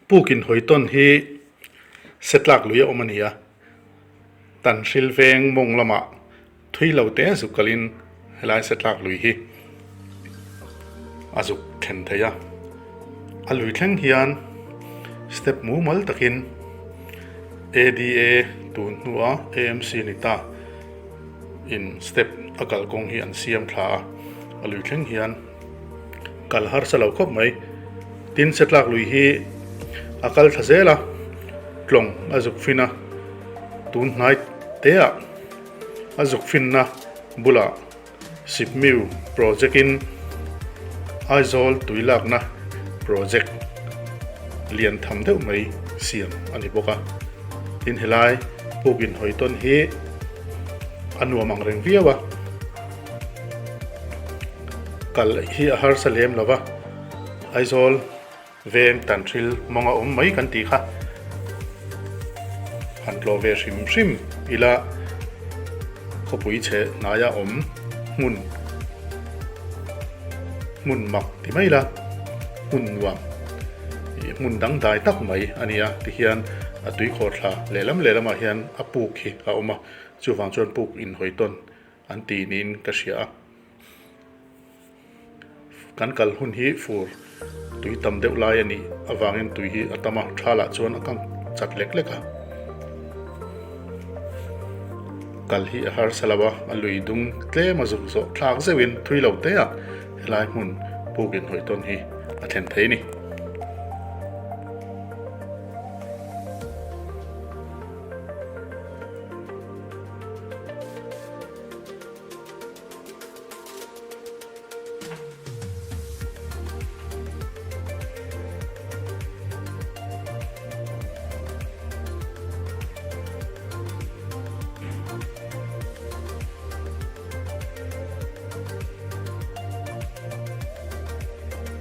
Puk inhawi tawn hi setlak lui a awm a ni a, Tanhril veng mawng lamah thui lo te zuk kalin helai setlak lui hi a zuk then thei a. A lui thleng hian step mumal takin ADA tun hnua AMC ni ta in step a kalkawng hi an siam thla a, a lui thleng hian. Kal harsa lo khawp mai. Tin, Setlak lui hi a kal thla zel a, tlawng a zuk fin a, tun hnai teah a zuk finna bulah Sipmiu project in Aizawl tui lakna project lian tham deuh mai siam a ni bawk a. Tin, helai puk inhawi tawn hi a nuam ang reng viau a. Kal hi a harsa lem lo va, Aizawl veng tanhril mawng a awm mai kan tih kha han tlawh ve hrim hrim ila khawpui chhe hnaia awm hmun hmun mak ti mai ila hmun nuam ih hmun dangdai tak mai a ni a tihian a tuikhawhthla lehlam lehlamah hian a puk hi a awm a chuvang chuan puk inhawi tawn an ti niin ka hria a. Kan kal hun hi fur tui tam deuh lai a nih avangin tui hi a tam a, thalah chuan a kang chat lek lek a. Kal hi a harsa lo a, a lui dung tlem a zuk zawh thlak zeuhin thui lo te ah helai hmun puk inhawih tawn hi a thlen thei a ni.